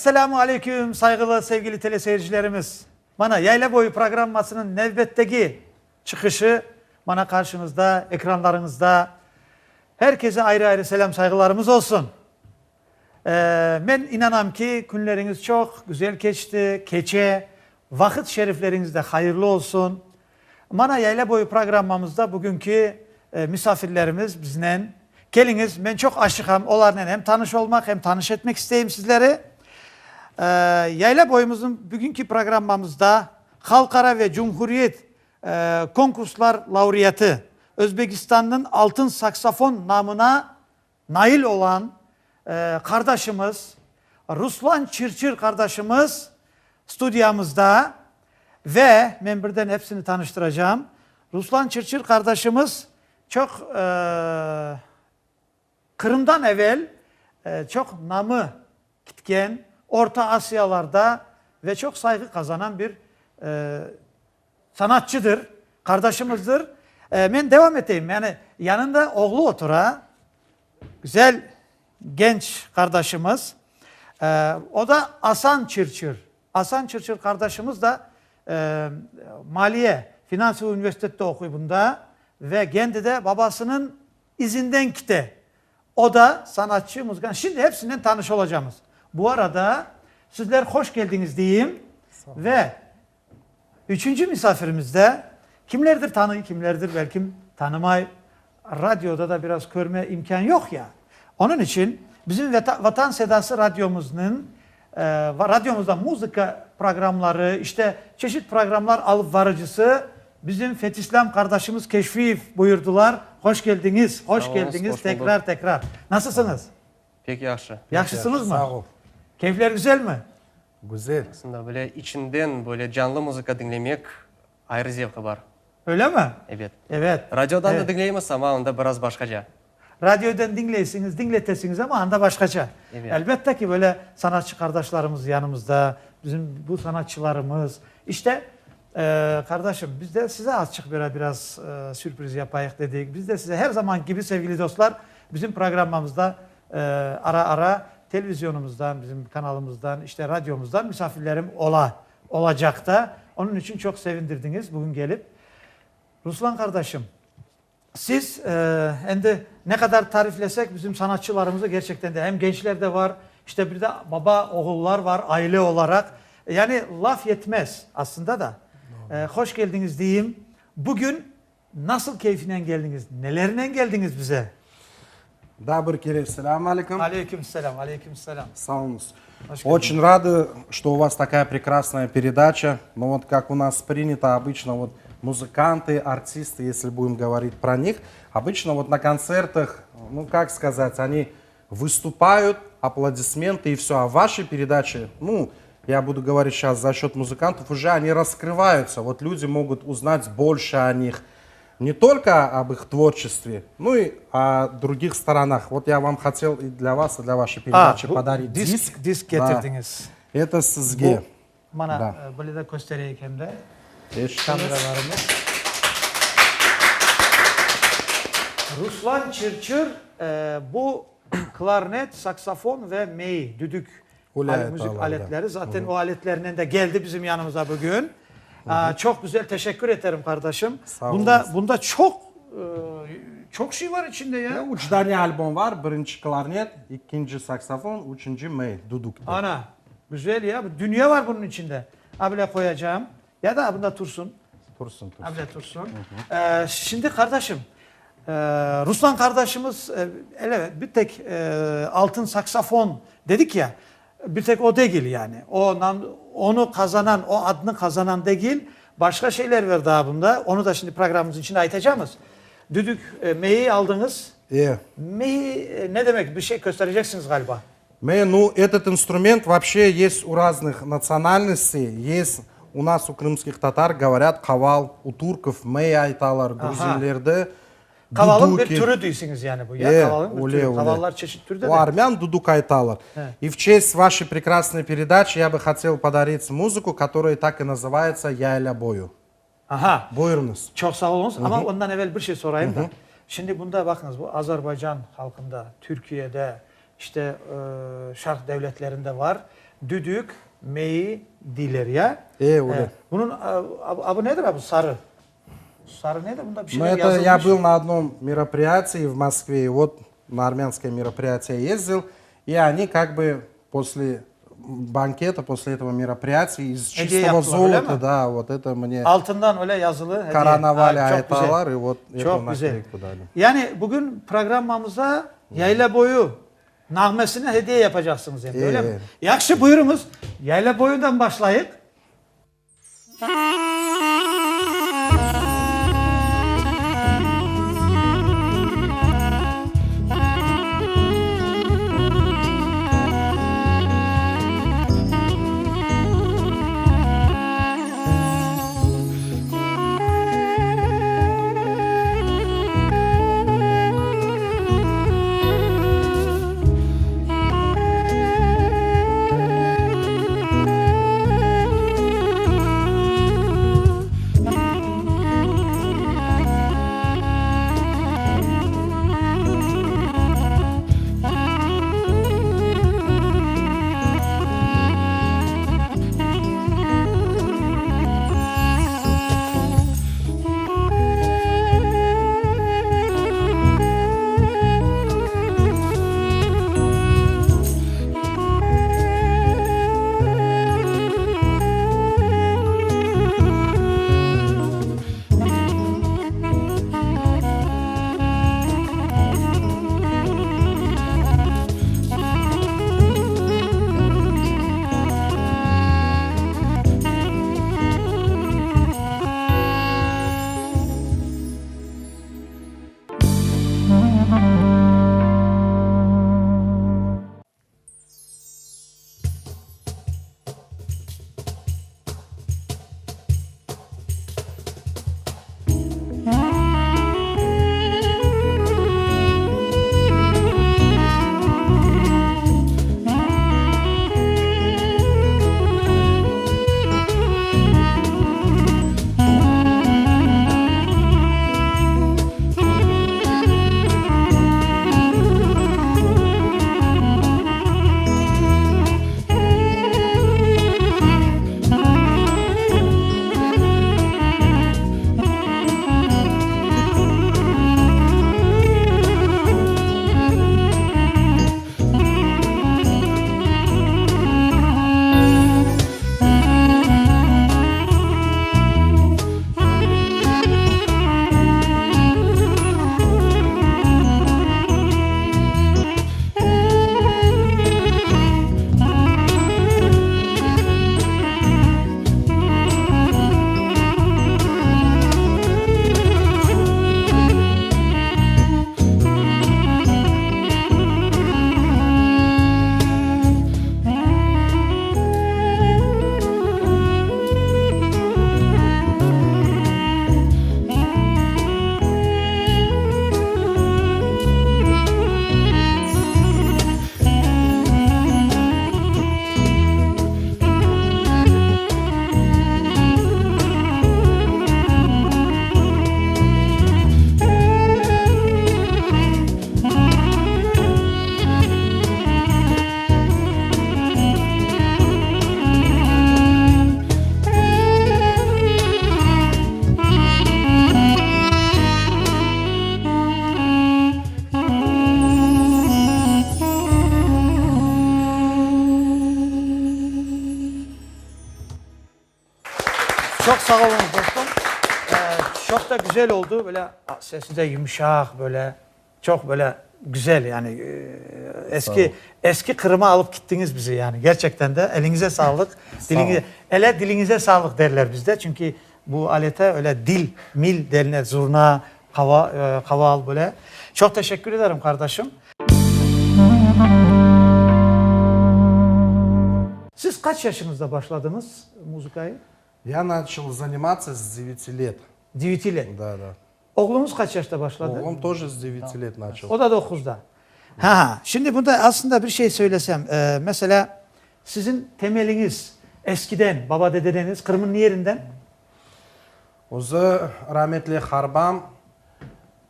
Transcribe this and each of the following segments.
Esselâmu aleyküm, sayğılı, sevgili teleseyircilerimiz! Mana, Yayla boyu programmasınıñ nevbetteki çıqışı mana qarşıñızda, ekranlarıñızda. Her kese ayrı-ayrı selâm-sayğılarımız olsun! Men inanam ki, künleriñiz çoq güzel keçti, keçe, vaqıt şerifleriñiz de hayırlı olsun. Mana Yayla boyu programmamızda bugünki misafirlerimiz biznen. Keliñiz, men çoq aşıqam olarnen hem tanış olmaq, hem tanış etmek isteyim sizleri. Yayla boyumıznıñ bugünki programmamızda halqara ve cumhuriyet konkurslar laureatı, Özbekistannıñ Altın saksofon namına nail olan qardaşımız Ruslan Çirçir qardaşımız studiyamızda ve men birden hepsini tanıştıracağım. Ruslan Çirçir qardaşımız çoq Qırımdan evel çoq namı kitken, Orta Asiyalarda ve çoq sayğı qazanan bir sanatçıdır, qardaşımızdır. Men devam eteyim, yani yanında oğlu otura, güzel genç qardaşımız, o da Asan Çirçir. Asan Çirçir qardaşımız da maliye, finansovıy universitette oquy bunda ve kendi de babasınıñ izinden kite. O da sanatçı, muzıkant. Şimdi hepsinen tanış olacamız. Bu arada sizler hoş keldiñiz deyim ve üçünci misafirimiz de kimlerdir tanıy, kimlerdir belkim tanımay. Radioda da biraz körme imkân yoq ya. Onıñ içün bizim Vatan Sedası radiomıznıñ, radiomızda muzıka programları, işte çeşit programlar alıp varıcısı bizim Fetislâm qardaşımız Keşfiyev buyurdılar. Hoş keldiñiz, hoş keldiñiz tekrar, tekrar. Nasılsıñız? Pek yahşı. Yahşısıñızmı? Sağ ol. Keyfler güzelmi? Güzel. Aslında böyle içinden böyle canlı muzıka diñlemek ayrı zevqı bar. Öylemi? Ebet. Evet. Radiodan da diñleymiz, amma onda biraz başqaca. Radiodan diñleysiñiz, diñletesiñiz, amma anda başqaca. Ebet. Elbette ki, böyle sanatçı qardaşlarımız yanımızda, bizim bu sanatçılarımız. İşte, qardaşım, biz de size azçıq böyle biraz sürpriz yapayıq dedik. Biz de size her zaman kibi, sevgili dostlar, bizim programmamızda ara-ara televizionımızdan, bizim kanalımızdan, işte radiomızdan misafirlerim ola. Olacaq da. Onıñ içün çoq sevindirdiñiz bugün kelip. Ruslan qardaşım, siz, endi ne qadar tariflesek bizim sanatçılarımızı kerçekten de hem gençler de var, işte bir de baba, oğullar var aile olaraq. Yani laf yetmez aslında da. Hoş keldiñiz deyim. Bugün Nasıl keyfinen geldiñiz, nelernen geldiñiz bize? Daa bir kere selâm aleyküm. Aleyküm selâm, aleyküm selâm. Sağ oluñız. Очень рады, что у вас такая прекрасная передача. Но вот как у нас принято обычно, вот музыканты, артисты, если будем говорить про них, обычно вот на концертах, ну как сказать, они выступают, аплодисменты и все. А в вашей передаче, ну, я буду говорить сейчас за счет музыкантов, уже они раскрываются. Вот люди могут узнать больше о них. Не только об их творчестве, ну и о других сторонах. Вот я вам хотел и для вас, и для вашей передачи подарить диск. Диск, Disk getirdiñiz. Это sizge. Mana, böyle de köstereyik hem de. Eşitiñiz. Kameralarımız. Ruslan Çırçır bu klarnet, saksofon ve mey, düdük müzik aletleri. Zaten o aletlernen de geldi bizim yanımıza bugün. Çoq güzel, teşekkür eterim, qardaşım. Sağ Bunda, oluñız. bunda çoq, çoq şey var içinde ya. Üç dane albom var, birinci klarnet, ikinci saksofon, üçünci mey, duduk. Ana, güzel ya, dünya var bunıñ içinde. A bile qoyacağım. Ya da bunda tursun. Tursun, tursun. A bile tursun. Şimdi qardaşım, Ruslan qardaşımız, elbet, bir tek altın saksofon dedik ya, bir tek o degil yani. O, onı qazanan, o adnı qazanan degil, başqa şeyler var daa bunda. Onı da şimdi programmamızın içinde aytacamız. Düdük, meyi aldıñız. E. Meyi ne demek, bir şey köstereceksiñiz ğaliba. Mey, nu, etot instrument voobşe est u razных natsiyonalnostey, est u nas u krımskih tatar govorât qaval, u turkov mey aytalar, gruzinlerde Qavalın bir duduki. türü deysiñiz yani bu, ya? E, Qavalın bir öyle, türü. öyle. Qavallar çeşit türde U de. armyan duduk aytalar. He. И в честь вашей прекрасной передачи я бы хотел подарить музыку, которая так и называется Яйля boyu. Aha. Buyurıñız. Çoq sağ oluñız. Amma ondan evel bir şey sorayım da. Şimdi bunda baqıñız, bu Azerbaycan halqında, Türkiyede. İşte şarq devletlerinde var. Düdük, meyi deyler ya. E, öyle. Bunıñ abu nedir abu sarı? Sarı nedir? Bunda bir şeyler yazılmış. Это я был на одном мероприятии в Москве, и вот на армянское мероприятие ездил, и они как бы после банкета, после этого мероприятия из чистого золота, да, вот это мне Altından öyle yazılı hediye. Koronovali aytalar, и вот Çoq güzel. Yani bugün programmamıza Yayla boyu nağmesini hediye yapacaqsıñız endi, öyle mi? Yahşı, buyurıñız, Yayla boyundan başlayıq. Çoq sağ oluñız, dostum. Çoq da güzel oldu, böyle sesi de yumşaq, böyle çoq böyle güzel, yani eski eski Qırıma alıp kittiñiz bizi, yani gerçekten de eliñize sağlıq. Ele diliñize sağlıq derler bizde, çünki bu alete öyle dil, mil deline, zurna, qaval böyle. Çoq teşekkür ederim, qardaşım. Siz qaç yaşıñızda başladıñız muzıkayı? Ya načal zanimatsa s deviti let. Deviti let. Da, da. Oğluñız qaç yaşta başladı? Oğlum тоже s deviti let načal. O da doquzda. Ha, şimdi bunda aslında bir şey söylesem, meselâ, siziñ temeliñiz eskiden, baba-dededeñiz Qırım'ın ne yerinden? Özü rametli harbam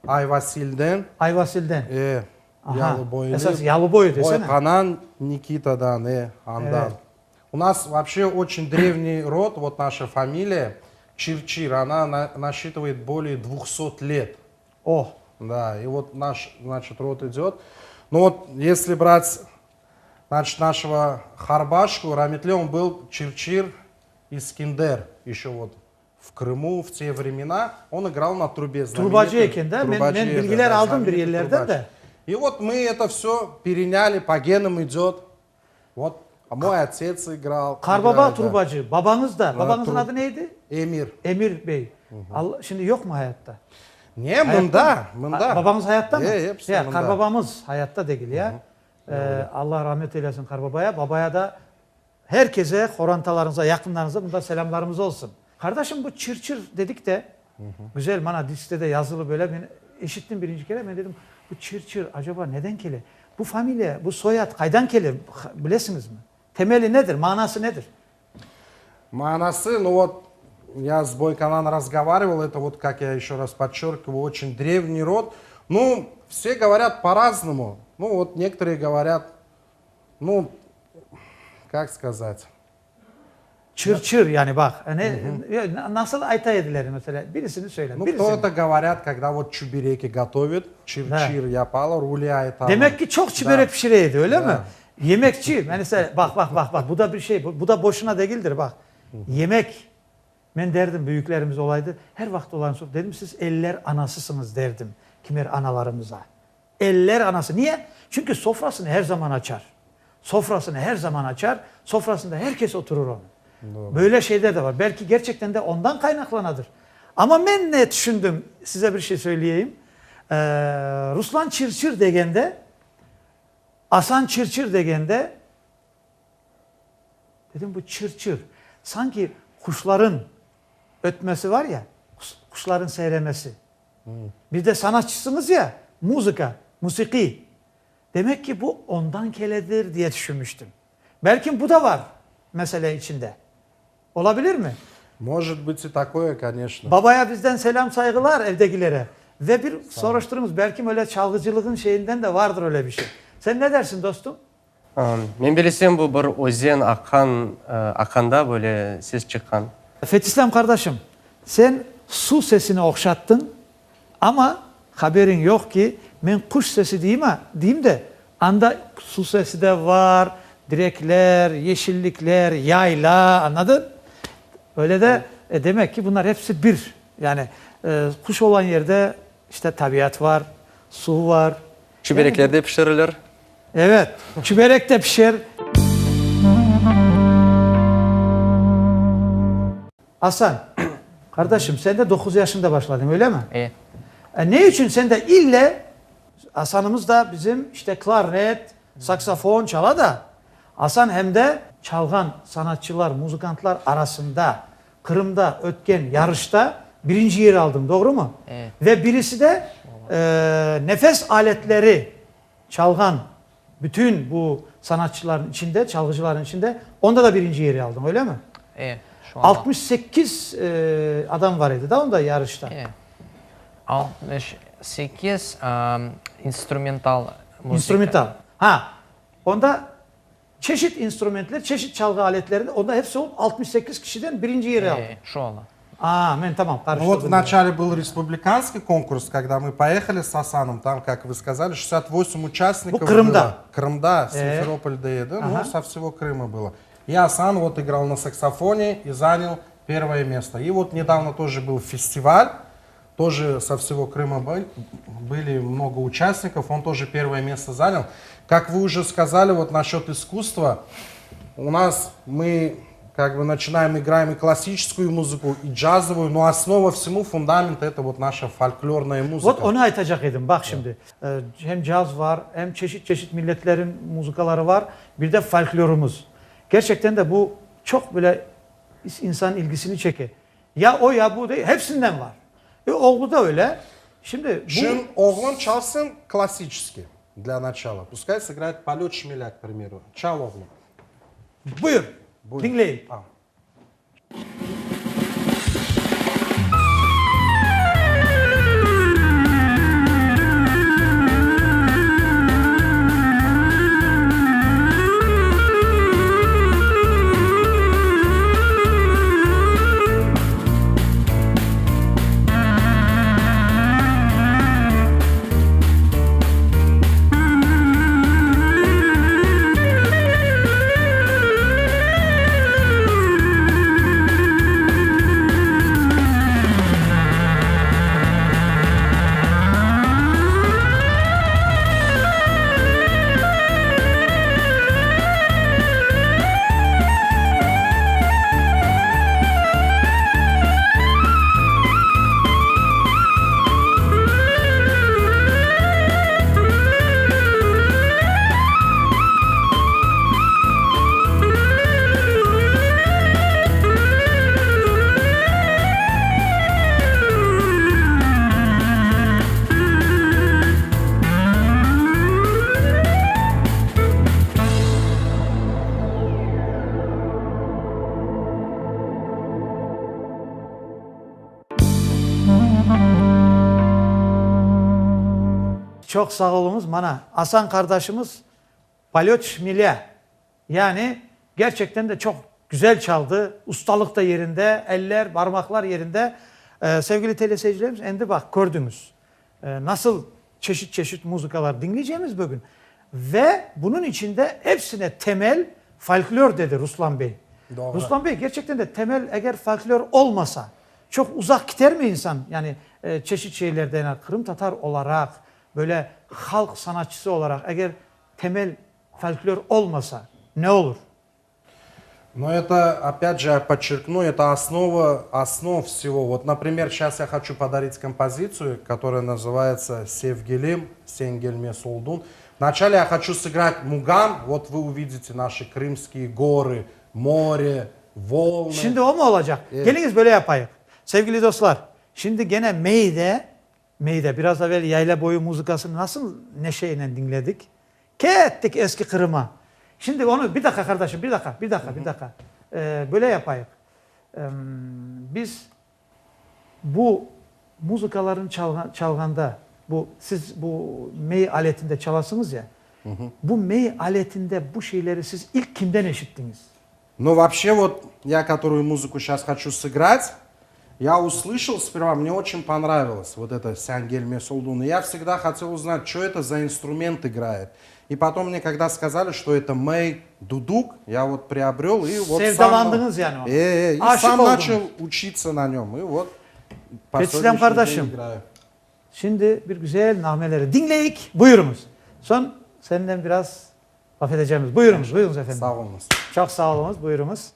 Ayvasilden. Ayvasilden. E. Aha, Yalıboylu. Esas Yalıboyu desene. Boyqanan Nikitadan, e, andan. Evet. У нас вообще очень древний род, вот наша фамилия Чирчир, она на- насчитывает более 200 лет. Oh. Да, и вот наш, значит, род идет. Ну вот, если брать, значит, нашего Харбашку, Раметле, он был Чирчир Искендер, еще вот в Крыму в те времена. Он играл на трубе. Trubacı знаменитый eken de, men- трубачи, men да, bilgiler да, aldım bir знаменитый yerlerden трубач. de. И вот мы это все переняли, по генам идет. Вот, а мой отец играл. Karbaba играет, да. Trubacı, babanız da. Babanızın Tru- adı neydi? Emir. Emir Bey. Allah, şimdi yok mu hayatta? Не, Hayatta mında, mı? mında. Ha, Babanız hayatta mı? E, hepsi Ya, mında. Karbabamız hayatta değil ya. Ee, Allah rahmet eylesin karbabaya. Babaya da herkese, horantalarınıza, yakınlarınıza bunda selamlarımız olsun. Kardeşim bu çırçır dedik de güzel bana diskte de yazılı böyle ben işittim birinci kere ben dedim bu çırçır acaba neden kele? Bu familya, bu soyad kaydan kele bilesiniz mi? Temeli nedir? Manası nedir? Manası, ну вот, я с Бойканан разговаривал, это вот, как я еще раз подчеркиваю, очень древний род. Ну, все говорят по-разному. Ну, вот некоторые говорят, ну, как сказать? Çırçır yani bak. Hani, ya, nasıl ayta ediler mesela? Birisini söyle. Ну, birisini. кто-то говорят, когда вот чебуреки готовят, çirçir yapalar, öyle aytalar. Demek ki çok çibörek pişireydi öyle mi? Da. Yemekçi. Mesela bak bak bak bak bu da bir şey. Bu, bu da boşuna değildir bak. Yemek. Ben derdim büyüklerimiz olaydı. Her vakit olan sor. Dedim siz eller anasısınız derdim. Kimer analarımıza. Eller anası. Niye? Çünkü sofrasını her zaman açar. Sofrasını her zaman açar. Sofrasında herkes oturur onun. Böyle şeyler de var. Belki gerçekten de ondan kaynaklanadır. Ama ben ne düşündüm? Size bir şey söyleyeyim. Ee, Ruslan Çırçır degende Asan Çırçır degende dedim bu çırçır. Sanki kuşların ötmesi var ya, kuş- kuşların seyremesi. Bir de sanatçısınız ya, muzika, musiki. Demek ki bu ondan keledir diye düşünmüştüm. Belki bu da var mesele içinde. Olabilir mi? Может быть и такое, конечно. Babaya bizden selam saygılar evdekilere. Ve bir soruşturumuz belki öyle çalgıcılığın şeyinden de vardır öyle bir şey. Sen ne dersin dostum? Men bilsem bu bir özen aqqan, aqqanda böyle ses çıqqan. Fetislam kardeşim, sen su sesini okşattın ama haberin yok ki men kuş sesi diyeyim ha, diyeyim de anda su sesi de var, direkler, yeşillikler, yayla anladın? Öyle de e, demek ki bunlar hepsi bir. Yani e, kuş olan yerde işte tabiat var, su var. Çiberekler de pişirilir. Evet, çiberek de pişer. Hasan, kardeşim sen de 9 yaşında başladın öyle mi? E, E, ne için sen de ille Hasan'ımız da bizim işte klarnet, saksafon çala da Hasan hem de çalgan sanatçılar, muzikantlar arasında Kırım'da ötken yarışta birinci yer aldım doğru mu? Evet. Ve birisi de e, nefes aletleri çalgan bütün bu sanatçıların içinde, çalgıcıların içinde onda da birinci yeri aldım öyle mi? e, şu anda. 68 e, adam var idi da onda yarışta. E. 68 e, instrumental müzik. Instrumental. Ha. Onda çeşit instrumentler, çeşit çalgı aletlerinde onda hepsi olup 68 kişiden birinci yeri aldı. E, şu anda. Aa, men tamam Ну karıştırdım. вот вначале был республиканский конкурс, когда мы поехали с Асаном, там, как вы сказали, 68 участников Bu Крымда. было. Крымда, Э. Симферопольда, да, Ага. ну, со всего Крыма было. И Асан вот играл на саксофоне и занял первое место. И вот недавно тоже был фестиваль, тоже со всего Крыма был- были много участников, он тоже первое место занял. Как вы уже сказали, вот насчет искусства, у нас мы как бы начинаем, играем и классическую музыку, и джазовую, но основа всему, фундамент это вот наша фольклорная музыка. Vot onu aytacaq edim bak şimdi. Ee, hem caz var, hem çeşit çeşit milletlerin muzikaları var. Bir de folklorumuz. Gerçekten de bu çok böyle insan ilgisini çeker. Ya o ya bu değil, hepsinden var. E oğlu da öyle. Şimdi bu Şimdi oğlum çalsın классический для начала. Пускай сыграет полет шмеля, к примеру. Çal oğlum. buyur, Buyur. dinleyin. Al. Çoq sağ oluñız. Mana, Asan qardaşımız Polöt şmelâ, yani gerçekten de çoq güzel çaldı, ustalıq da yerinde, eller, barmaqlar yerinde. Sevgili teleseyircilerimiz, endi baq, kördiñiz, nasıl çeşit-çeşit muzıkalar diñleycemiz bugün. Ve bunıñ içinde epsine temel folklor, dedi Ruslan bey. Doğru. Ruslan bey, gerçekten de temel eger folklor olmasa, çoq uzaq kitermi insan, yani çeşit şeylerde, yani qırımtatar olaraq, böyle halq sanatçısı olaraq, eger temel folklor olmasa, ne olur? Но это, опять же, я подчеркну, это основа основ всего. Вот, например, сейчас я хочу подарить композицию, которая называется «Sevgilim, sen kelmez oldıñ». Вначале я хочу сыграть мугам. Вот вы увидите наши крымские горы, море, волны. Şimdi o mu olacaq? Keliñiz böyle yapayıq. Sevgili dostlar, şimdi gene meyde, meyde, biraz evel Yayla boyu muzıkasını nasıl neşeyle diñledik? Kettik eski Qırıma. Şimdi onı, bir daqqa, qardaşım, bir daqqa, bir daqqa, bir daqqa. Böyle yapayıq. Biz bu muzıkalarnı çalğanda, bu siz bu mey aletinde çalasıñız ya, bu mey aletinde bu şeyleri siz ilk kimden eşittiñiz? Ну, вообще, вот я, которую музыку сейчас хочу сыграть, я услышал сперва, мне очень понравилось вот это Sen kelmez oldıñ. И я всегда хотел узнать, что это за инструмент играет. И потом мне когда сказали, что это mey duduk, я вот приобрел и вот сам... Sevdalandıñız yani oña. Э, э, и Aşıq сам oldıñız. начал учиться на нем. И вот по Fethislâm сегодняшний день qardaşım. играю. Şimdi bir güzel nameleri diñleyik, buyurıñız. Soñ senden biraz laf edecemiz. Buyurıñız, buyurıñız efendim. Sağ oluñız. Çoq sağ oluñız, buyurıñız.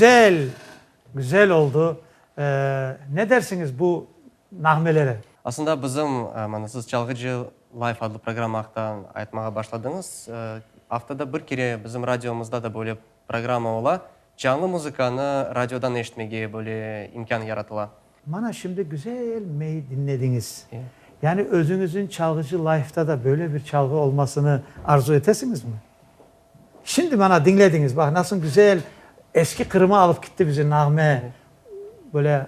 Güzel, güzel oldu. Ne dersiñiz bu nağmelere? Aslında bizim, mana siz Çalğıcı Live adlı programma aqta aytmağa başladıñız. Aftada bir kere bizim radiomızda da böyle programma ola. Canlı muzıkanı radiodan eşitmege böyle imkân yaratıla. Mana şimdi güzel mey diñlediñiz. Yani özüñizniñ Çalğıcı Live'da da böyle bir çalğı olmasını arzu etesiñizmi? Şimdi mana diñlediñiz, baq nasıl güzel eski Qırıma alıp kitti bizi nağme, böyle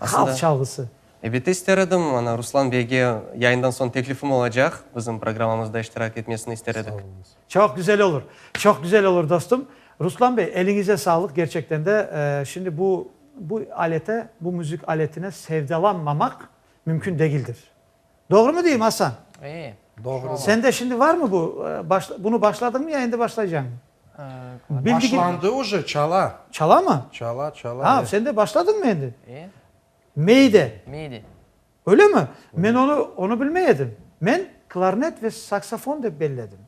halq çalğısı. Elbette ister edim, mana Ruslan beyge yayından soñ teklifim olacaq, bizim programmamızda iştirak etmesini ister edik. Çoq güzel olur, çoq güzel olur dostum. Ruslan bey, eliñize sağlıq, gerçekten de şimdi bu bu alete, bu müzik aletine sevdalanmamaq mümkün degildir. Doğrumı deyim, Asan? E. Doğru. Sende şimdi varmı bu, bunı başladıñmı ya endi başlaycañmı? Başlandı uje, çala. Çalamı? Çala, çala. Ha, sen de başladıñmı endi? E. Meyde. Meyde. Öyle mi? Men onı, onı bilmey edim. Men klarnet ve saksofon dep belledim.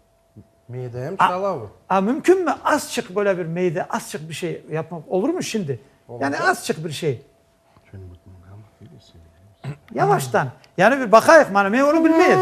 Meyde em çala o. A, mümkünmi azçıq böyle bir meyde azçıq bir şey yapmaq olurmı şimdi? Yani azçıq bir şey. Yavaştan. Yani bir baqayıq, mana men onı bilmey edim.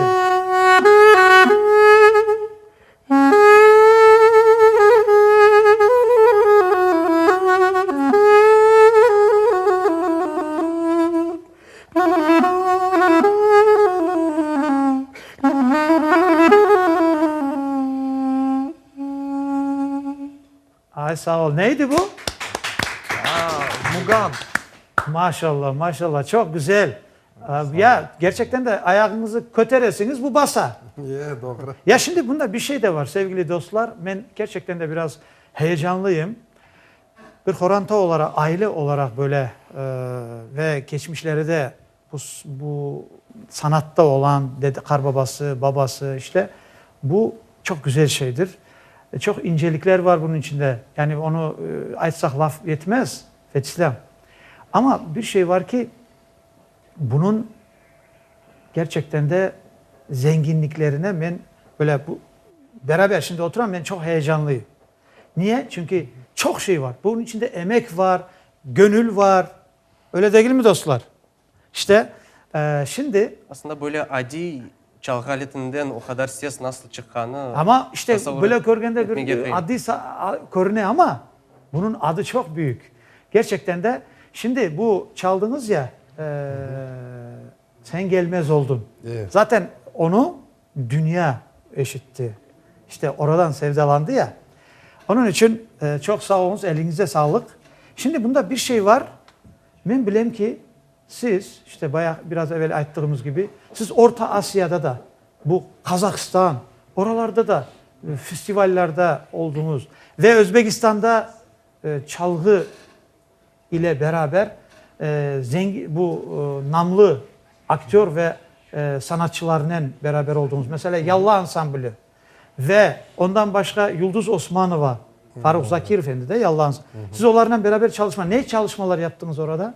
Ay, sağ ol. Neydi bu? Muğam. Maşallah, maşallah, çoq güzel. Ya, gerçekten de ayağıñızı köteresiñiz, bu basa. Ye, doğru. Ya şimdi bunda bir şey de var, sevgili dostlar, men kerçekten de biraz heyecanlıyım. Bir qoranta olaraq, aile olaraq böyle ve keçmişleri de bu, bu sanatta olan dede, qarbabası, babası, işte, bu çoq güzel şeydir. Çoq incelikler var bunıñ içinde. Yani onı aytsaq laf yetmez, Fetislâm. Amma bir şey var ki, bunıñ gerçekten de zenginliklerine men böyle bu beraber şimdi oturam, men çoq heyecanlıyım. Niye? Çünki çoq şey var. Bunıñ içinde emek var, gönül var. Öyle degilmi, dostlar? İşte, şimdi. Aslında böyle adiy çalğı aletinden o qadar ses nasıl çıqqanı Amma işte böyle körgende bir adiy körüne amma, bunıñ adı çoq büyük. Gerçekten de, şimdi bu çaldıñız ya, Sen gelmez oldun. Zaten onı dünya eşitti. İşte oradan sevdalandı ya. Onıñ içün çoq sağ oluñız, eliñize sağlıq. Şimdi bunda bir şey var. Men bilem ki, siz, işte bayağı biraz evel ayttığımız kibi, siz Orta Asiyada da, bu Qazahistan, oralarda da festivallarda olduñız ve Özbekistanda çalğı ile beraber zengin, bu namlı aktör ve sanatçılarnen beraber olduñız. Meselâ, Yalla ansambli ve ondan başqa Yulduz Osmanova, Farruh Zakirov endi de Yalla ansambli. Siz olarnen beraber çalışma, ne çalışmalar yaptıñız orada?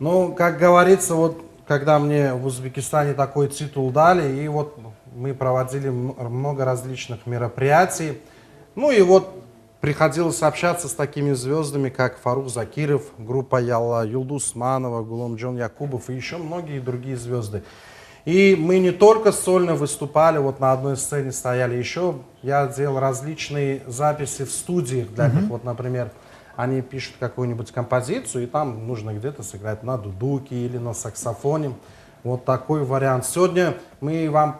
Nu, kak govoritsâ, vot, kogda mne v Uzbekistane takoy titul dali, i vot mı provodili mnogo razliçnıh meropriyatiy, nu i vot Prihodilos obşatsâ s takimi zvözdami, kak Farruh Zakirov, gruppa Yalla, Yulduz Usmanova, Gulomjon Yakubov i eşö mnogiye drugiye zvözdı. I mı ne tolko solno vıstupali, vot na odnoy stsene stoyali, eşö ya delal razliçnıye zapisi v studiyah dlâ nih, vot, naprimer, oni pişut kakuyu-nibud kompozitsiyu, i tam nujno gde-to sıgrat na duduke ili na saksofone, vot takoy variant. Segodnâ mı vam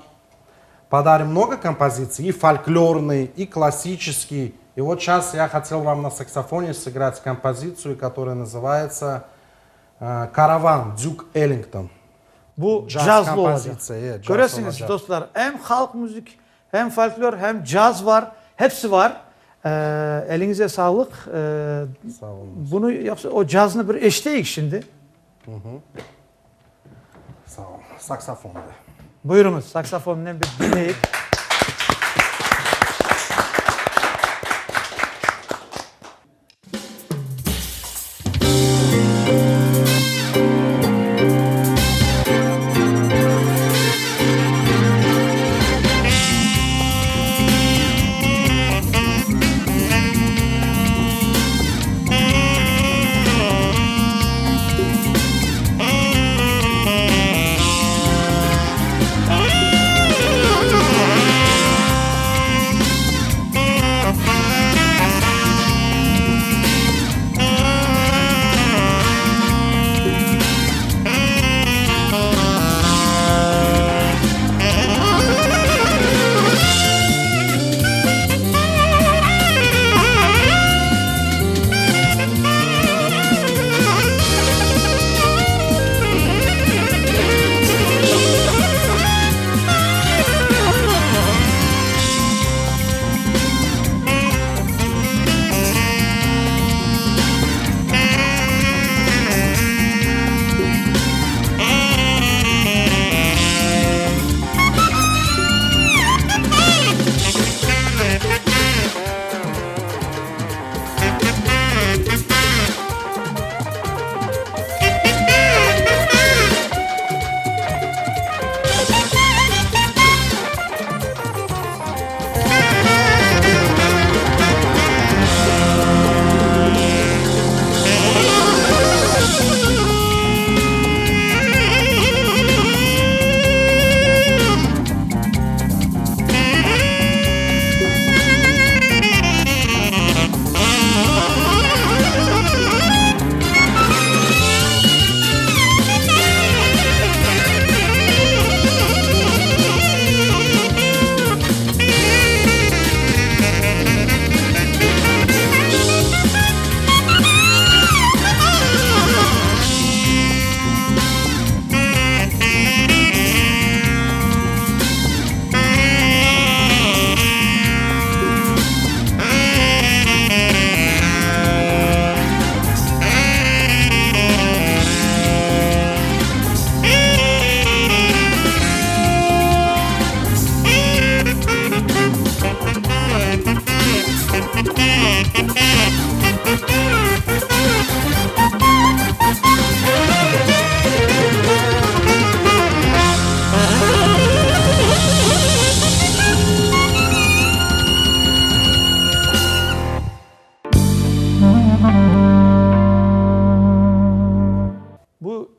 Podarim mnogo kompozitsiy, i folklornıy, i klassiçeskiy. I vot şas ya hotel vam na saksofone sıgrat kompozitsiyu, kotoraya nazıvayetsâ Karavan, Dük Ellington. Bu Caz cazlı olacaq. kompozitsiya, e, caz Köresiñiz, olacaq. dostlar, em halq müzik, hem folklor, hem caz var, hepsi var. Eliñize sağlıq. Sağ oluñız. Bunı yoqsa o caznı bir eşiteyik şimdi. Sağ ol. Saksofonda. Buyurıñız, saksofonnen bir diñleyik.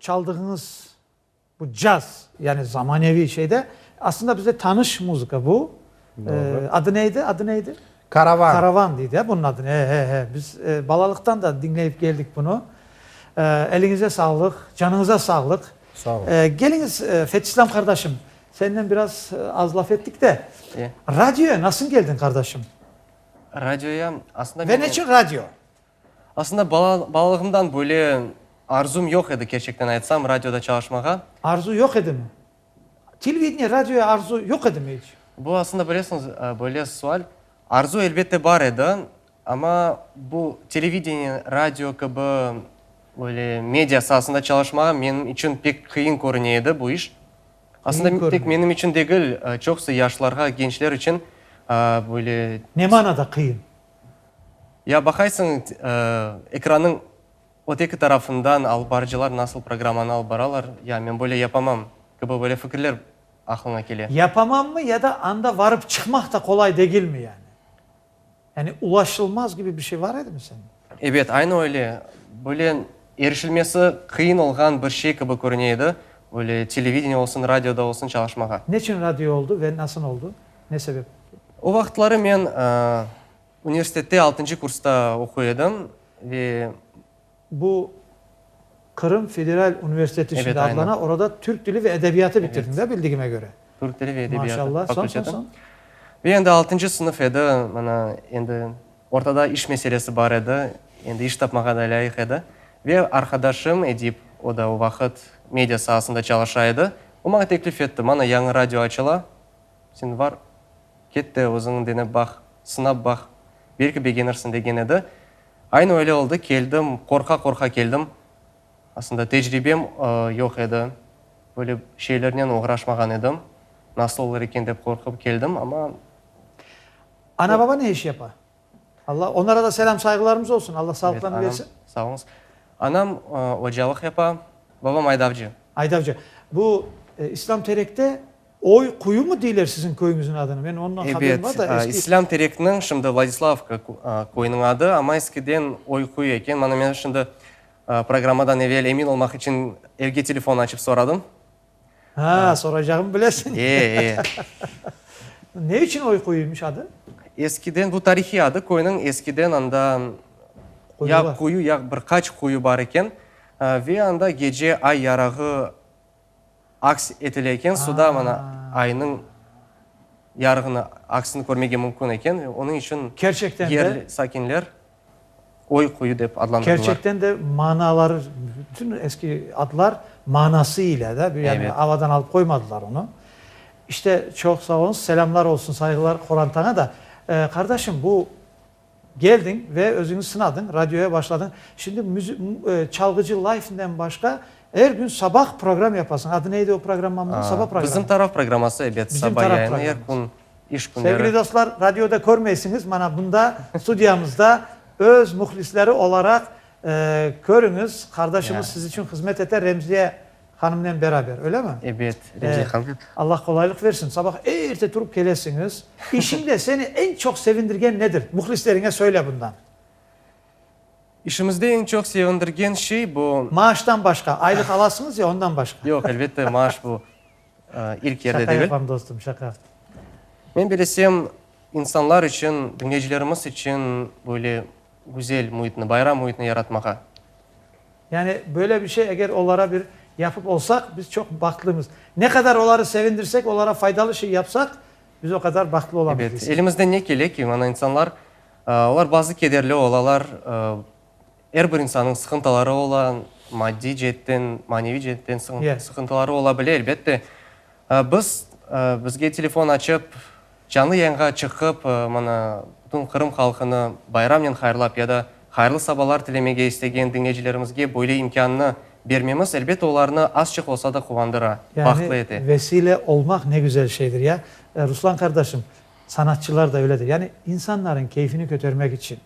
çaldığıñız bu caz, yani zamaneviy şeyde, aslında bizde tanış muzıka bu. Doğru. Adı neydi, adı neydi? Karavan. Karavan deydi, he, bunıñ adını. He, he, he. Biz balalıqtan da diñleyip keldik bunı. Eliñize sağlıq, canıñıza sağlıq. Sağ olun. Keliñiz, Fetislam qardaşım, senden biraz az laf ettik de, radioya nasıl keldiñ, qardaşım? Radioya aslında Ve neçün radio? Aslında balalığımdan böyle arzum yoq edi, kerçekten aytsam, radioda çalışmağa. Arzu yoq edimi? Televideniye, radioya arzu yoq edimi iç? Bu aslında, bilesiñiz, böyle sual. Arzu, elbette, bar edi, amma bu televideniye, radio kibi böyle media saasında çalışmağa menim içün pek qıyın körüne edi bu iş. Aslında, tek menim içün degil, çoqusı yaşlarğa, gençler içün böyle. Ne manada qıyın? Ya baqaysıñ, ekrannıñ öteki tarafından alıp barıcılar nasıl programmanı alıp baralar, ya men böyle yapamam kibi böyle fikirler aqlıña kele. Yapamammı ya da anda varıp çıqmaq da qolay degilmi yani? Yani ulaşılmaz kibi bir şey var edimi sende? Ebet, aynı öyle. Böyle erişilmesi qıyın olğan bir şey kibi körüne edi, böyle televideniye olsun, radioda olsun çalışmağa. Neçün radio oldı ve nasıl oldı? Ne sebep? O vaqıtları men universitette altıncı kursta oquy edim ve. Bu Qırım federal universiteti şimdi adlana, orada türk tili ve edebiyatı bitirdiñ, da, bildigime köre? Türk tili ve edebiyatı fakulteti. Maşallah. Ve endi altıncı sınıf edi, mana, endi ortada iş meselesi bar edi, endi iş tapmağa da lâyıq edi. Ve arqadaşım Edip, o da o vaqıt media saasında çalışa edi, o maña teklif etti, mana, yañı radio açıla, Sen var, ket de özüñ denep baq, sınap baq, belki begenirsiñ degen edi. Aynı öyle oldı, keldim, qorqa-qorqa keldim. Aslında tecribem yoq edi, böyle şeylernen oğraşmağan edim. Nasıl olur eken dep qorqıp keldim, amma. Ana-baba ne iş yapa? Alla, onlara da selâm sayğılarımız olsun, Alla sağlıqlarını bersin. Sağ oluñız. Anam ocalıq yapa, babam aydavcı. Aydavcı. Bu İslâm Terekte Oy quyu mı deyler siziñ köyüñizniñ adını? Men ondan haberim bar da, eski. İslâm Terekniñ, şimdi Vladislavka köyüniñ adı, amma eskiden Oy quyu eken. Mana men şimdi programmadan evel emin olmaq içün evge telefon açıp soradım. Ha, soracağımı bilesiñ. E, e. Ne içün Oy quyuymış adı? Eskiden, bu tarihiy adı köyniñ, eskiden anda ya quyu, ya bir qaç quyu bar eken ve anda gece ay yarağı aks etile eken, suda mana aynıñ yarığını, aksini körmege mümkün eken ve onıñ içün yerli sakinler Oy quyu dep adlandırdılar. Kerçekten de manaları, bütün eski adlar manası ile de, yani avadan alıp qoymadılar onı. İşte, çoq sağ oluñız, selâmlar olsun, sayğılar qorantaña da. Qardaşım, bu keldiñ ve özüñni sınadıñ, radioya başladıñ. Şimdi çalğıcı layfnden başqa er kün sabah program yapasıñ. Adı neydi o programmamıznıñ? Saba programı. Bizim taraf programması, ebet, saba yayını er kün. İş künleri. Sevgili dostlar, radioda körmeysiñiz, mana bunda, studiyamızda öz mühlisleri olaraq körüñiz, qardaşımız siz içün hızmet ete, Remziye hanımnen beraber, öyle mi? Ebet, Remziye hanım. Allah qolaylıq versin, sabah erte turıp kelesiñiz. İşiñde seni eñ çoq sevindirgen nedir? Mühlisleriñe söyle bundan. İşimizde eñ çoq sevindirgen şey bu. Maaştan başqa, aylıq alasıñız ya, ondan başqa. Yoq, elbette, maaş bu. İlk yerde Şaqa degil. yapam, dostum, şaqa. Men bilesem, insanlar içün, diñleyicilerimiz içün böyle güzel müitni, bayram müitni yaratmağa. Yani böyle bir şey, eger olara bir yapıp olsaq, biz çoq bahtlımız. Ne qadar oları sevindirsek, olara faydalı şey yapsaq, biz o qadar bahtlı olamız, Ebet, deysiñ. elimizden ne kele ki, mana insanlar, olar bazı kederli olalar, Er bir insannıñ sıqıntıları ola, maddiy ceetten, maneviy ceetten sıqıntıları ola bile, elbette. Biz, bizge telefon açıp, canlı yayınğa çıqıp, mana, bütün Qırım halqını bayramnen hayırlap ya da hayırlı sabalar tilemege istegen diñleyicilerimizge böyle imkânnı bermemiz, elbette, olarnı azçıq olsa da quvandıra, bahtlı ete. Yani vesile olmaq ne güzel şeydir, ya. Ruslan qardaşım, sanatçılar da öyledir. Yani insanların keyfini kötermek içün,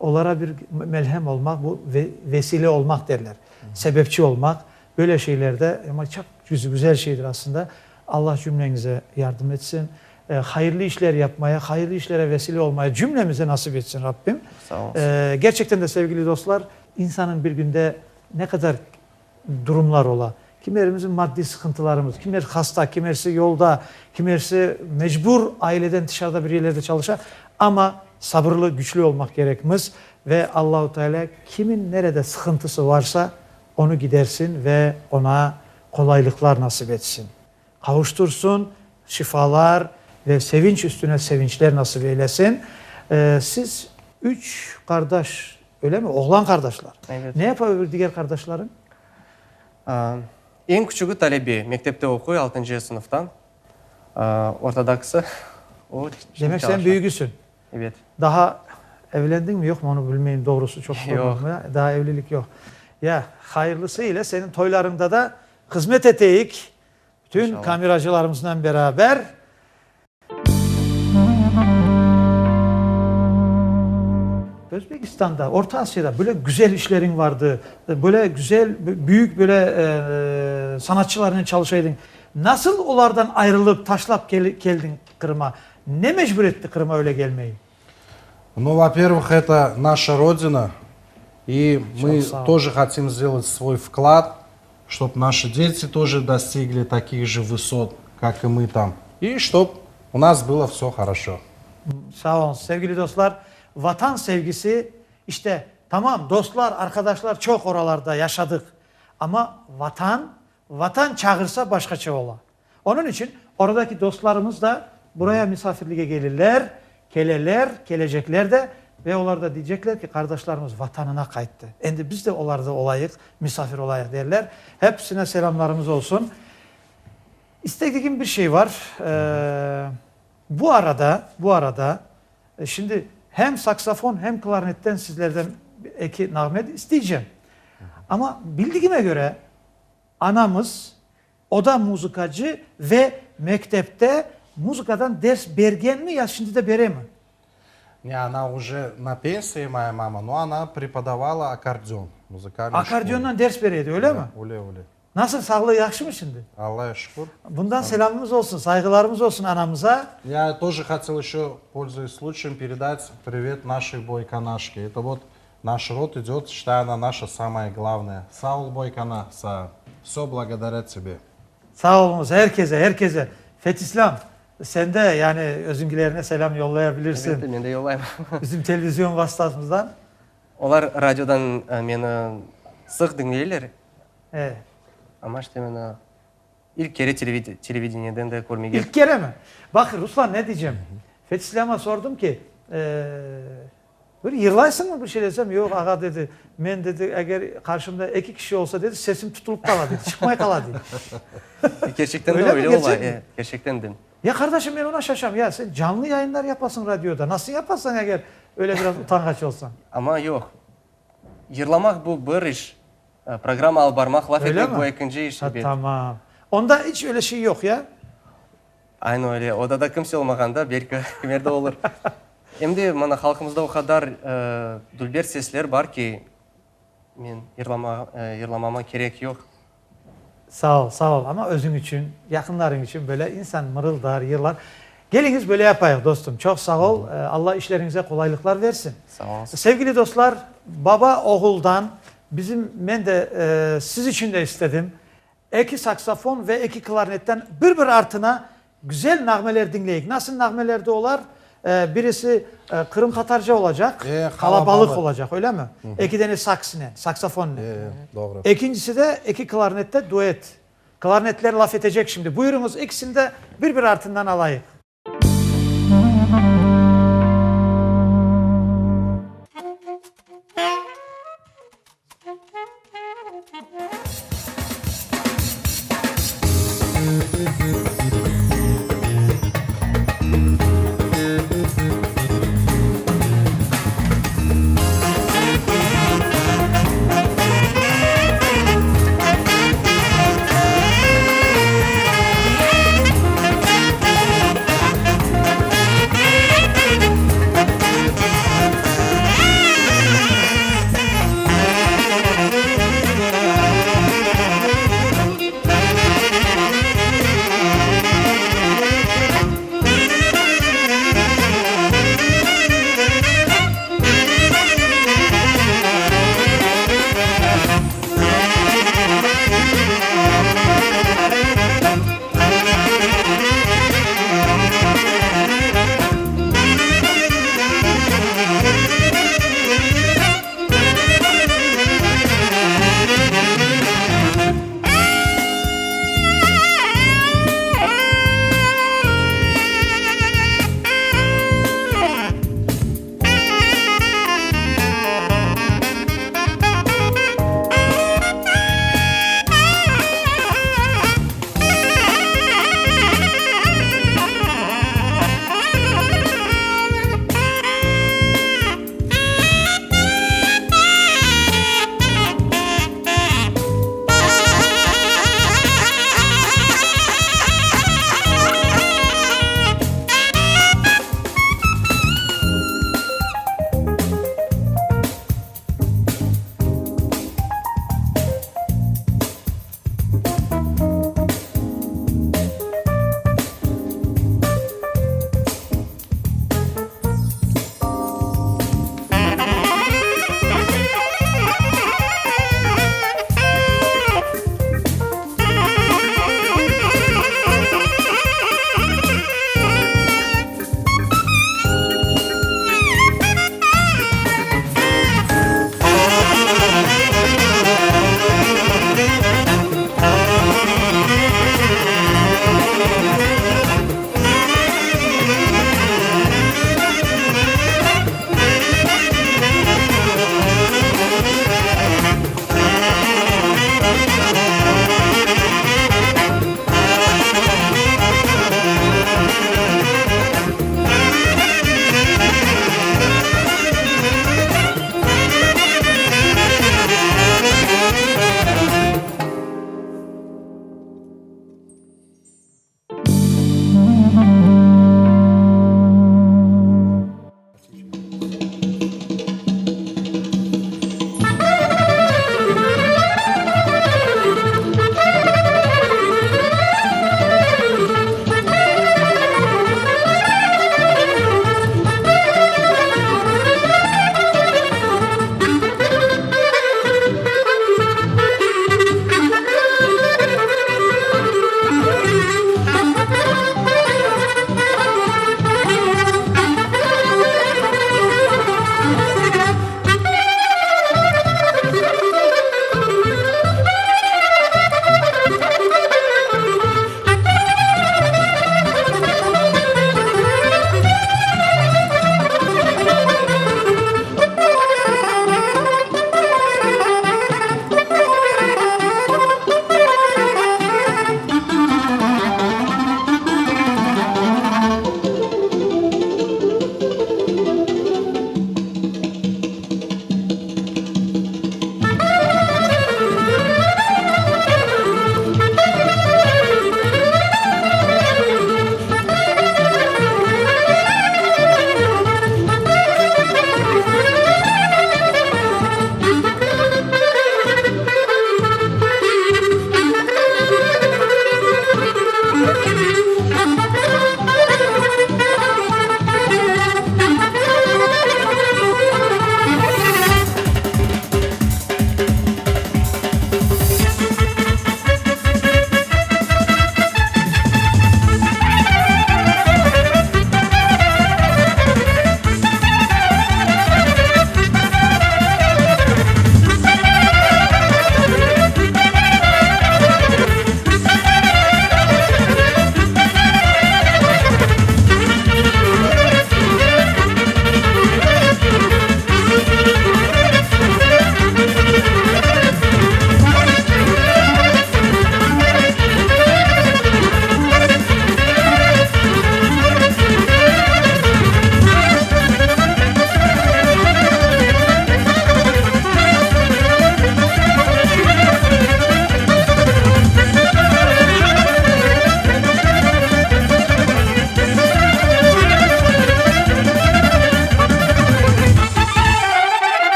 Olara bir melhem olmaq, bu vesile olmaq derler, sebepçi olmaq, böyle şeylerde, amma çoq güzel şeydir aslında. Allah cümleñize yardım etsin, hayırlı işler yapmaya, hayırlı işlere vesile olmaya cümlemize nasip etsin Rabbim. Sağ oluñız. Gerçekten de, sevgili dostlar, insanıñ bir günde ne qadar. durumlar ola. Kimerimizin maddiy sıqıntılarımız, kimer hasta, kimersi yolda, kimersi mecbur aileden tışarıda bir yerlerde çalışa. Amma sabırlı, güçlü olmaq kerekmiz ve Allahu Teala kimin nerede sıqıntısı varsa, onı gidersin ve ona qolaylıqlar nasip etsin. Qavuştırsın, şifalar ve sevinç üstüne sevinçler nasip eylesin. Siz üç qardaş, öyle mi? Oğlan qardaşlar. Evet. Ne yapa öbür diger qardaşlarıñ? Eñ küçügi talebe, mektepte oquy, altıncı sınıfta. Ortadakisi, o Demek sen çalışa. büyügüsün. Evet. Daha evlendiñmi, yoqmı, onı bilmeyim, doğrusı çoq sormadım. Yoq. Daa evlilik yoq. Ya, hayırlısı ile seniñ toylarıñda da hızmet eteyik, bütün İnşallah. kameracılarımıznen beraber. Özbekistanda, Orta Asiyada böyle güzel işleriñ vardı, böyle güzel, büyük böyle sanatçılarnen çalışa ediñ. Nasıl olardan ayrılıp, taşlap keldiñ Qırıma? Ne mecbur etti Qırıma öyle gelmeyi? Ну, во-первых, это наша Родина, и мы тоже хотим сделать свой вклад, чтобы наши дети тоже достигли таких же высот, как и мы там, и чтоб у нас было все хорошо. Sağ oluñız, sevgili dostlar. Vatan sevgisi, işte, tamam, dostlar, arqadaşlar çoq oralarda yaşadıq, amma Vatan, Vatan çağırsa başqaça ola. Onıñ içün oradaki dostlarımız da buraya misafirlige kelirler, keleler, kelecekler de ve olar da deycekler ki, qardaşlarımız Vatanına qayttı, endi biz de olarda olayıq, misafir olayıq derler. Hepsine selâmlarımız olsun. İstedigim bir şey var. Bu arada, bu arada, şimdi hem saksafon, hem klarnetten sizlerden eki nağme isteycem. Amma bildigime köre, anamız O da muzıkacı ve mektepte muzıkadan ders bergenmi ya şimdi de beremi? Ne, ona uje na pensii, moya mama, no ona prepodavala akkordeon v muzıkalnıy şkole. Akkordeondan ders bere edi, öyle mi? Da, öyle, öyle. Nasıl, sağlığı yahşımı şimdi? Allaya şükür. Bundan selâmımız olsun, sayğılarımız olsun anamıza. Ya тоже хотел ещё, пользуясь случаем, передать привет нашей Бойканашке. Это вот Naş rod idöt, считай, ona naşa samaya glavnaya. Sağ ol, Boykana, sağa. Vsö blagodarâ tebe. Sağ oluñız, er kese, er kese. Fetislâm, sen de, yani, özüñkilerine selâm yollaya bilirsiñ. Elbette, men de yollayım. Bizim televizion vastasımızdan. Olar radiodan meni sıq diñleyler. E. Amma işte meni ilk kere televideniyeden de körmege. İlk kere mi? Baq, Ruslan, ne diycem. Fetislâma sordım ki, Bir yırlaysıñmı bir şey desem, yoq, ağa, dedi, men, dedi, eger qarşımda eki kişi olsa, dedi, sesim tutulıp qala, dedi, çıqmay qala, dedi. Kerçekten de öyle ola, e, kerçekten de. Ya, qardaşım, men oña şaşam, ya, sen canlı yayınlar yapasıñ radioda, nasıl yapasıñ, eger öyle biraz utanğaç olsañ? Amma yoq, yırlamaq bu bir iş, programma alıp barmaq, laf etmek bu ekinci iş, ebet. Tamam. Onda iç öyle şey yoq, ya? Aynı öyle. Odada kimse olmağanda, belki, kimerde olur. Em de, mana, halqımızda o qadar dülber sesler bar ki, men yırlamama kerek yoq. Sağ ol, sağ ol. Amma özüñ içün, yaqınlarıñ içün böyle insan mırıldar, yırlar. Keliñiz, böyle yapayıq, dostum. Çoq sağ ol. Alla işleriñize qolaylıqlar versin. Sağ oluñız. Sevgili dostlar, baba oğuldan bizim, men de siz içün de istedim, Eki saksofon ve eki klarnetten bir-bir artına güzel nağmeler diñleyik. Nasıl nağmelerdi olar? Birisi qırımtatarca olacaq, qalabalıq olacaq, öyle mi? Eki dene saksnen, saksofonnen. Doğru. Ekincisi de eki klarnette duet. Klarnetler laf etecek şimdi. Buyurıñız, ekisini de bir-bir artından alayıq.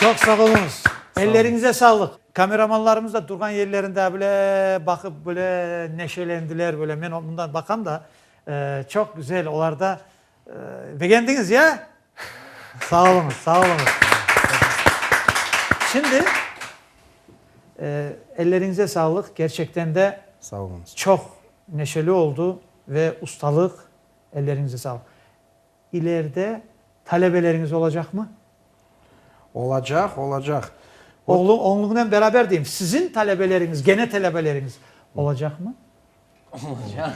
Çoq sağ oluñız. Elleriñize sağlıq. Kameramanlarımız da turğan yerlerinde böyle baqıp, böyle neşelendiler, böyle. Men bundan baqam da, çoq güzel, olar da begendiñiz, ya? Sağ oluñız, sağ oluñız. Şimdi, elleriñize sağlıq, kerçekten de Sağ oluñız. çoq neşeli oldu ve ustalıq, elleriñize sağlıq. İleride talebeleriñiz olacaqmı? Olacaq, olacaq. Oğlu, oğluñnen beraber deyim, siziñ talebeleriñiz, gene talebeleriñiz olacaqmı? Olacaq.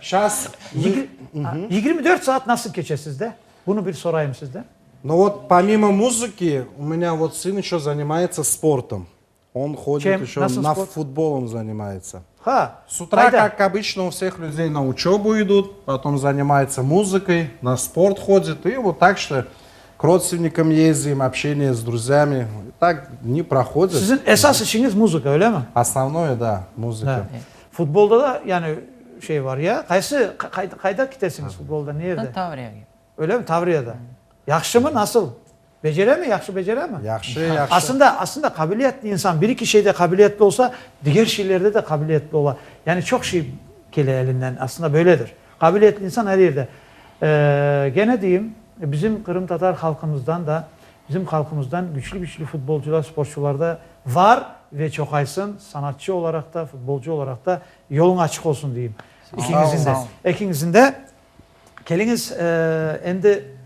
Şas. 24 saat nasıl keçe sizde? Bunı bir sorayım sizden. Ну вот, помимо музыки, у меня вот сын еще занимается спортом. Он ходит Чем? еще Nasıl на sport? футбол он занимается. Ha, С утра, qayda? как обычно, у всех людей на учебу идут, потом занимается музыкой, на спорт ходит. И вот так что к родственникам ездим, общение с друзьями. И так дни проходят. Siziñ esas işiñiz muzıka, öyle mi? Основное, да, музыка. Da. Futbolda da yani şey var ya, qaysı, qayda ketesiñiz futbolda, ne yerde? Tavriyağa. Öyle mi, Tavriyada? Yahşımı, nasıl? Beceremi, yahşı beceremi? Yahşı, yahşı. Aslında, aslında qabiliyetli insan bir eki şeyde qabiliyetli olsa, diger şeylerde de qabiliyetli ola. Yani çoq şey kele elinden, aslında böyledir. Qabiliyetli insan er yerde. Gene deyim, bizim qırımtatar halqımızdan da, bizim halqımızdan güçlü-güçlü futbolcular, sportçular da var ve çoqaysın, sanatçı olaraq da, futbolcu olaraq da yoluñ açıq olsun deyim. Ekiñiziñ de. Ekiñiziñ de. Keliñiz, endi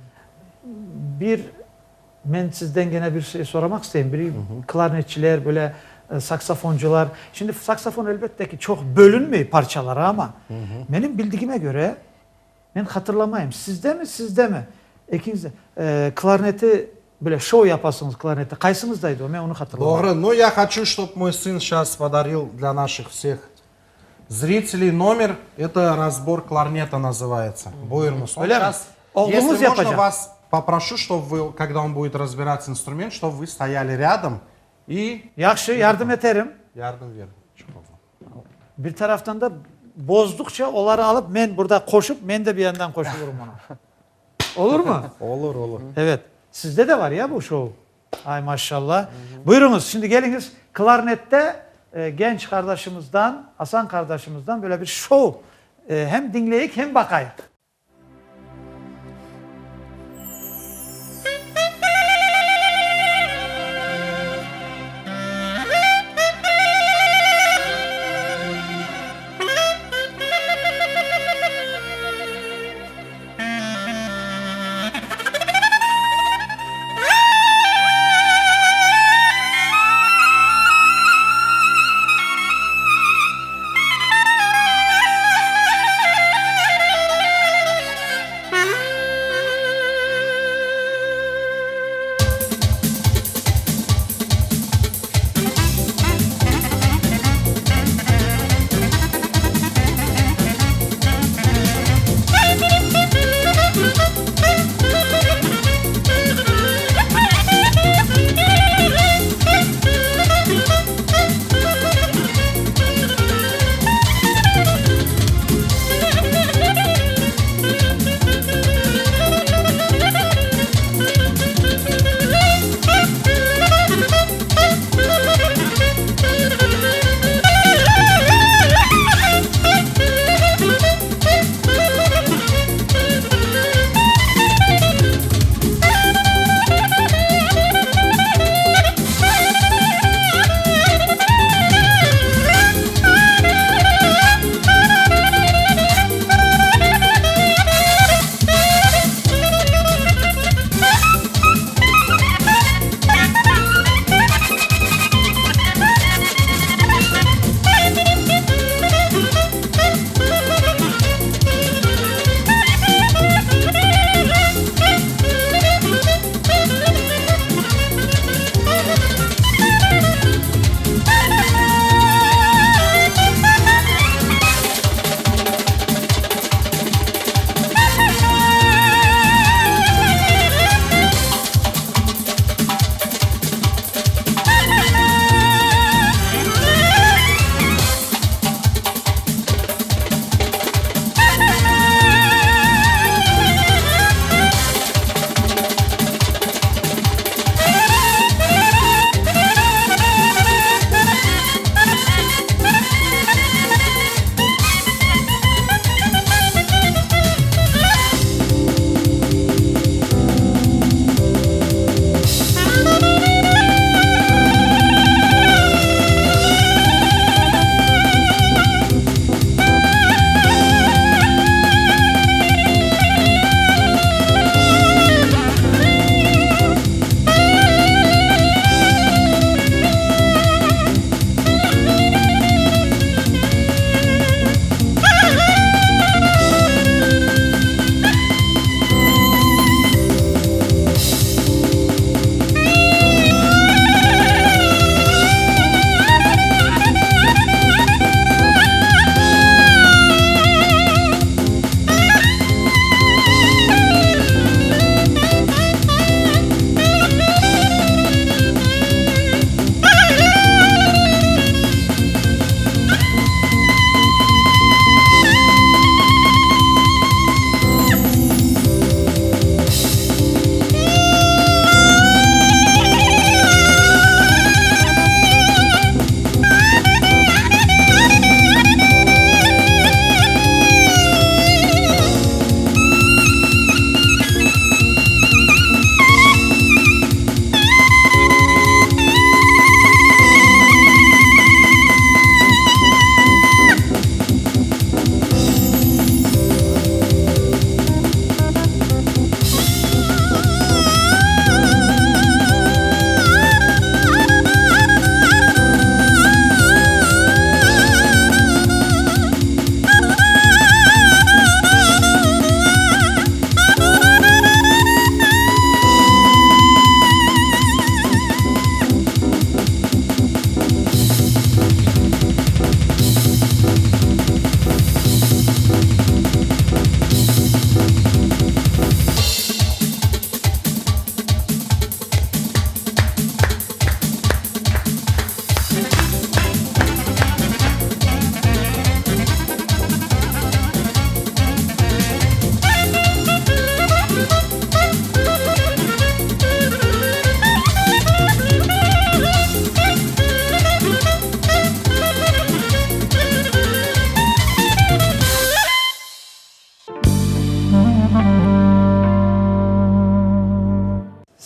bir men sizden gene bir şey soramaq isteyim. Bir klarnetçiler, böyle saksofoncılar. Şimdi saksofon elbette ki çoq bölünmey parçalara amma menim bildigime köre, men hatırlamayım, sizdemi, sizdemi, ekiñiz de klarneti böyle şou yapasıñız klarnette. Qaysıñızdaydı o, men onı hatırlamayım. Doğru. Ну, я хочу, чтоб мой сын щас подарил для наших всех Зрителей nomer, это разбор кларнета называется. Buyurıñız. Он щас, если можно, вас попрошу, чтоб вы, когда он будет разбирать инструмент, чтоб вы стояли рядом и... Yahşı, yardım eterim. Yardım ver. Bir taraftan da bozduqça oları alıp men burada qoşup, men de bir yandan qoşulırım ona. Olurmı? Olur, olur. Evet. Sizde de var ya bu şou? Ay, maşallah. Buyurıñız, şimdi keliñiz, klarnette genç qardaşımızdan, Asan qardaşımızdan böyle bir şou hem diñleyik, hem baqayıq.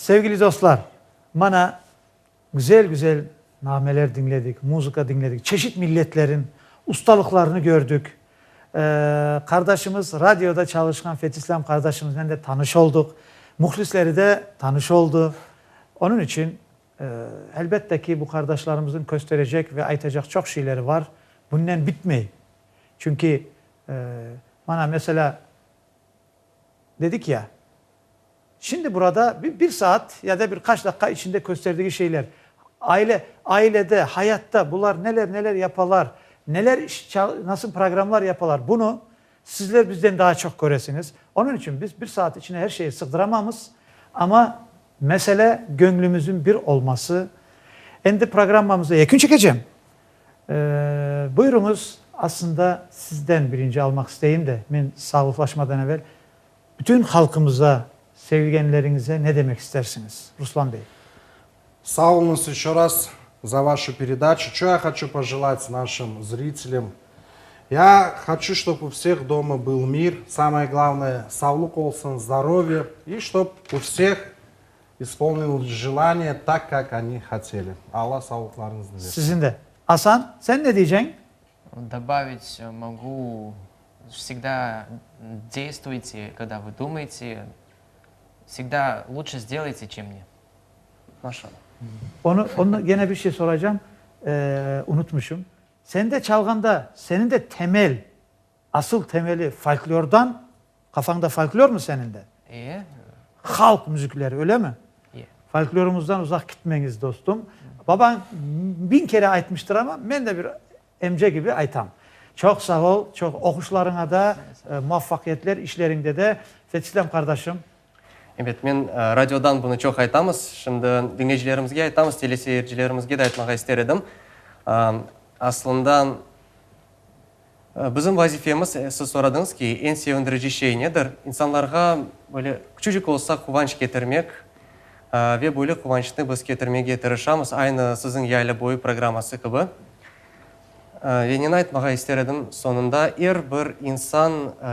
Sevgili dostlar, mana güzel-güzel nağmeler diñledik, muzıka diñledik, çeşit milletlerin ustalıqlarını gördük. Qardaşımız, radioda çalışqan Fetislam qardaşımıznen de tanış olduq. Mühlisleri de tanış oldı. Onıñ içün, elbette ki, bu qardaşlarımıznıñ kösterecek ve aytacaq çoq şeyleri var. Bunnen bitmey. Çünki, mana, meselâ, dedik ya, Şimdi burada bir saat ya da bir qaç daqqa içinde kösterdigi şeyler, aile, ailede, hayatta bular neler, neler yapalar, neler iş, nasıl programlar yapalar, bunı sizler bizden daa çoq köresiñiz. Onıñ içün biz bir saat içine her şeyi sığdıramamız, amma mesele göñlümizin bir olması. Endi programmamızda yekün çekecem. Buyurıñız, aslında sizden birinci almaq isteyim de, men sağlıqlaşmadan evel Bütün halqımıza, sevgenleriñize ne demek istersiñiz, Ruslan bey? Sağ oluñız еще раз за вашу передачу. Что я хочу пожелать нашим зрителям? Я хочу, чтобы у всех дома был мир, самое главное, sağlıq olsun, здоровье, и чтоб у всех исполнилось желание так, как они хотели. Alla sağlıqlarıñıznı bersin. Siziñ de. Asan, sen ne deyceñ? Добавить могу, всегда действуйте, когда вы думаете, всегда лучше сделайте, чем не. Maşallah. Onı, onı gene bir şey soracam, unutmışım. Sen de çalğanda, seniñ de temel, asıl temeli folklordan, qafañda folklor mı seniñ de? E. Halq müzikleri, öyle mi? E. Folklorımızdan uzaq kitmeñiz, dostum. Babañ biñ kere aytmıştır amma, men de bir Emce kibi aytam. Çoq sağ ol, çoq oquşlarıña da muvafaqiyetler, işleriñde de. Fetislâm qardaşım. Ebet, men radiodan bunı çoq aytamız. Şimdi diñleyicilerimizge aytamız, teleseyircilerimizge de aytmağa ister edim. Aslında, bizim vazifemiz, siz soradıñız ki, eñ sevindirici şey nedir? İnsanlarğa böyle küçücik olsa quvanç ketirmek ve böyle quvançnı biz ketirmege tırışamız, aynı siziñ Yayla boyu programması kibi. Ve neni aytmağa ister edim soñunda, er bir insan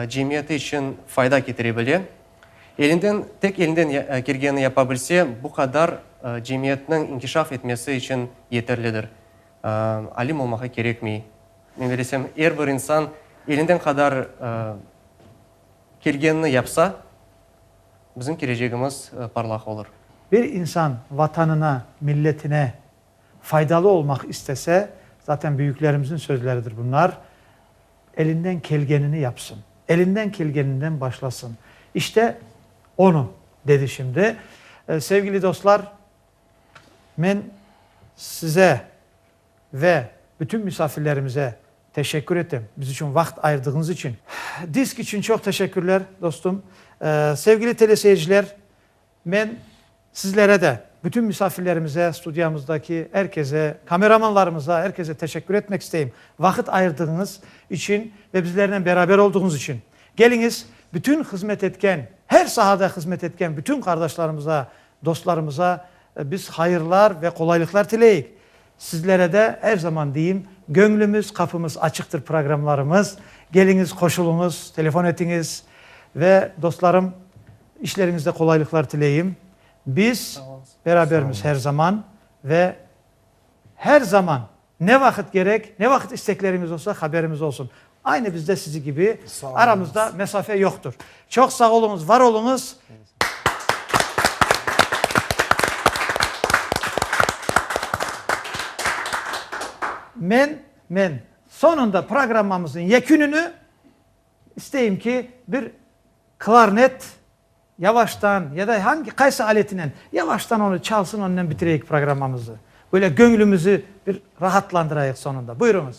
cemiyeti içün fayda ketire bile. Elinden, tek elinden kelgenini yapa bilse, bu qadar cemiyetniñ inkişaf etmesi içün yeterlidir. Alim olmağa kerekmey. Men bilesem, er bir insan elinden qadar kelgenini yapsa, bizim kelecegimiz parlaq olur. Bir insan Vatanına, milletine faydalı olmaq istese, zaten büyüklerimizniñ sözleridir bunlar, elinden kelgenini yapsın, elinden kelgeninden başlasın. İşte, onı dedi şimdi. Sevgili dostlar, men size ve bütün misafirlerimize teşekkür etem, biz içün vaqıt ayırdığıñız içün. Disk içün çoq teşekkürler, dostum. Sevgili teleseyirciler, Men sizlere de, bütün misafirlerimize, studiyamızdaki er kese, kameramanlarımıza, er kese teşekkür etmek isteyim, vaqıt ayırdığıñız içün ve bizlernen beraber olduğıñız içün. Keliñiz, bütün hızmet etken, her sahada hızmet etken bütün qardaşlarımıza, dostlarımıza biz hayırlar ve qolaylıqlar tileyik. Sizlere de er zaman deyim, göñlümiz, qapımız açıqtır programlarımız. Keliñiz, qoşulıñız, telefon etiñiz ve dostlarım, İşleriñizde qolaylıqlar tileyim. Biz berabermiz her zaman ve her zaman ne vaqıt kerek, ne vaqıt istekleriñiz olsa haberimiz olsun. Aynı bizde sizi kibi aramızda mesafe yoqtır. Çoq sağ oluñız, var oluñız. Men, men soñunda programmamıznıñ yekünini isteyim ki, bir Klarnet yavaştan ya da hangi qaysı aletinen yavaştan onı çalsın onnen bitireyik programmamızı. Böyle göñlümizi bir rahatlandırayıq sonunda. Buyurıñız.